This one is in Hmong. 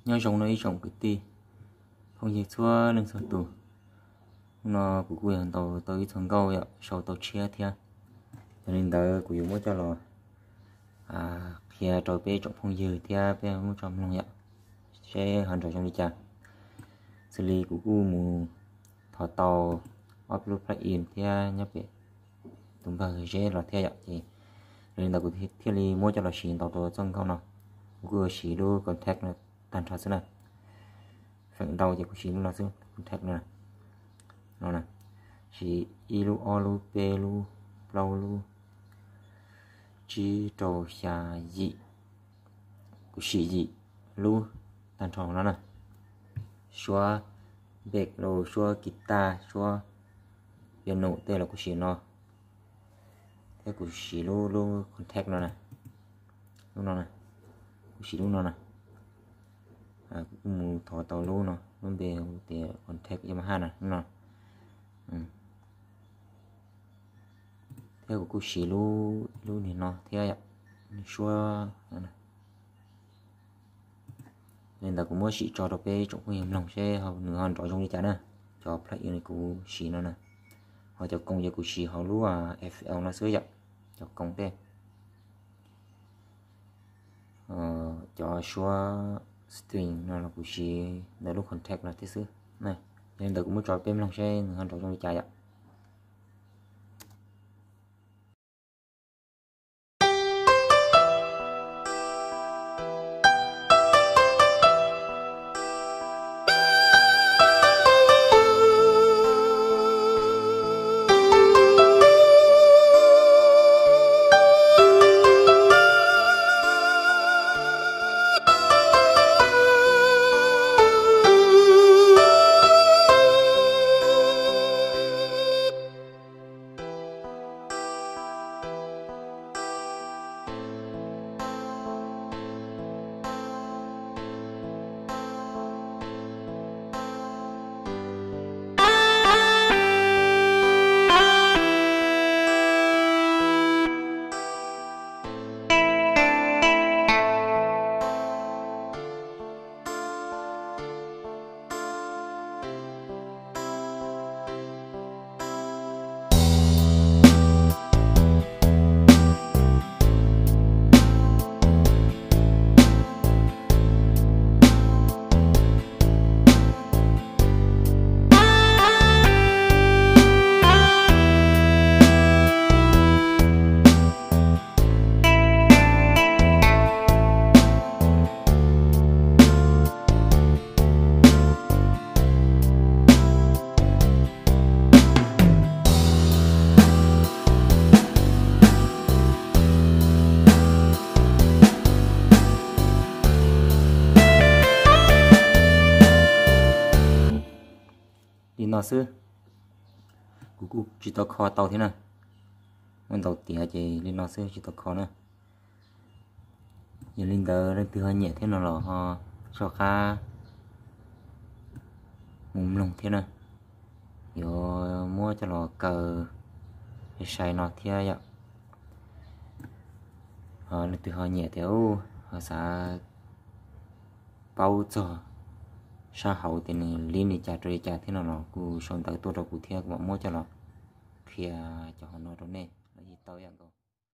Nyob zoo no ib tsoom kwv tij phooj ywg txhua leej txhua tus. Hnub no kuv kuj yog ntaus tau ib txhia nkauj yom, sau tau tshiab thiab. Yog li ntawd kuv yuav muab coj los qhia rau peb tsoom phooj ywg thiab peb muab tso mloog yom, seb ho nrov zoo li cas. Xws li kuv kuj mus thov tau ob lub plug-in thiab nyob pem tus npawg Zeb los thiab yom, ces yog li ntawd kuv thiaj li muab coj los siv ntaus rau txoj nkauj no. Kuv kuj yuav siv lub contact no tag nrho xwb na. Feem ntau ces kuv siv lub no xwb, contact no. No na, siv ib lub, ob lub, peb lub, plaub lub, tsib, rau, xya, yim. Kuv siv yim lub tag nrho no na. Suab bass los, suab guitar, suab piano tej los kuv siv no. Thiab kuv siv lub, lub contact no na. Lub no na, kuv siv lub no na. Kuv kuj mus thov tau lub no, lub npe hu tias contact Yamaha na, lub no. Thiab kuv kuj siv lub, lub niag no thiab yom, suab. Li ntawd kuv muab sim tso rau peb tsoom phooj ywg mloog seb nws ho nrov zoo li cas na. Cov plug-in kuv siv no na. Ho cov koos ces kuv siv hauv lub F L no xwb yom, cov koos tej. Cov suab string no los kuv siv ntawm lub contact no thiab xwb. Yog li ntawd kuv muab tso peb mloog seb nws ho nrov zoo li cas yom. Li no xwb, kuv kuj tsis tau kho tau thiab na. Muab ntaus tiav ces li no xwb, tsis tau kho na. Yog li ntawd leej twg ho nyiam thiab no los ho soj qab mus mloog thiab na. Yuav muab coj los kaw sai sai no thiab yom. Leej twg ho nyiam tias ho xav paub txog sab hauv tias nws li li cas rau li cas thiab no los kuj sau ntawv tuaj rau kuv thiab kuv mam muab coj los qhia cov hauv no rau nej los yeej tau ib yam nkaus.